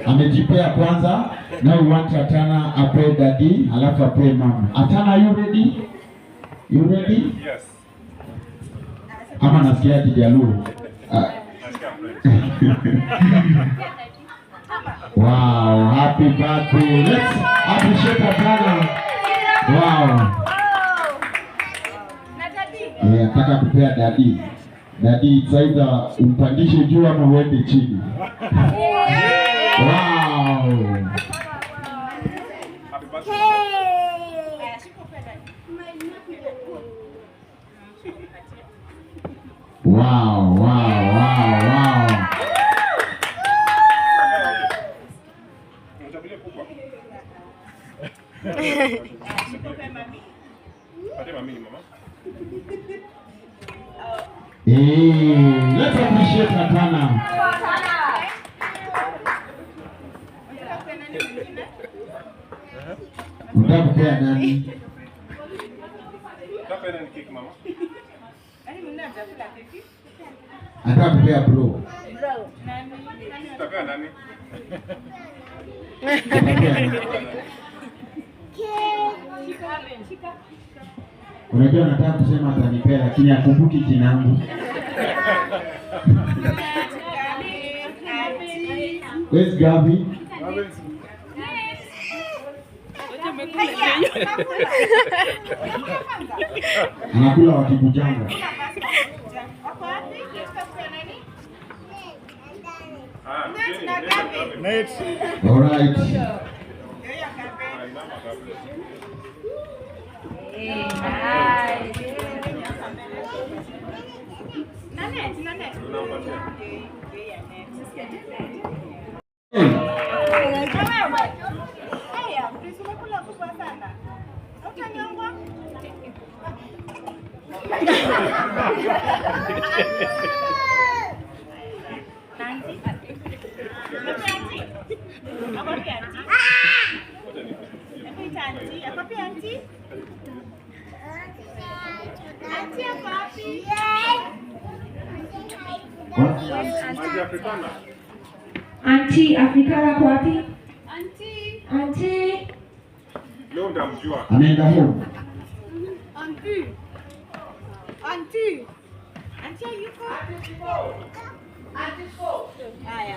Amejipea kwanza. Now we want Atana ape daddy, alafu ape mama. Atana, are you ready? You ready? Yes. Ama nasikia Kijaluo. Nasikia French. Wow, happy birthday. Let's appreciate Atana. Wow. Eh, nataka kupea daddy. Daddy, it's either umpandishe juu ama uende chini. Wow. Happy birthday. Wow. Unachagulia kubwa. Patie mami, mama. Hey, let's appreciate Atana. Unataka kupea nani? Utapea nani cake, mama? Nataka kupea bro. Utapea nani? Utapea nani? Unajua nataka kusema atanipea lakini akumbuki jina langu. Where's Gabi? Anakula wakikujanga. Ah, Nate. All right. Ah, mama, Gabi. Unampatia. Hey. Haya, umekula kubwa sana. Hautanyongwa? Auntie? Auntie? Auntie? Auntie? Auntie? Auntie ako wapi? Auntie Africana. Auntie Africana ako wapi? Auntie. Auntie. Leo ndamjua. Ameenda home. Auntie. Auntie. Auntie yuko? Auntie. Haya.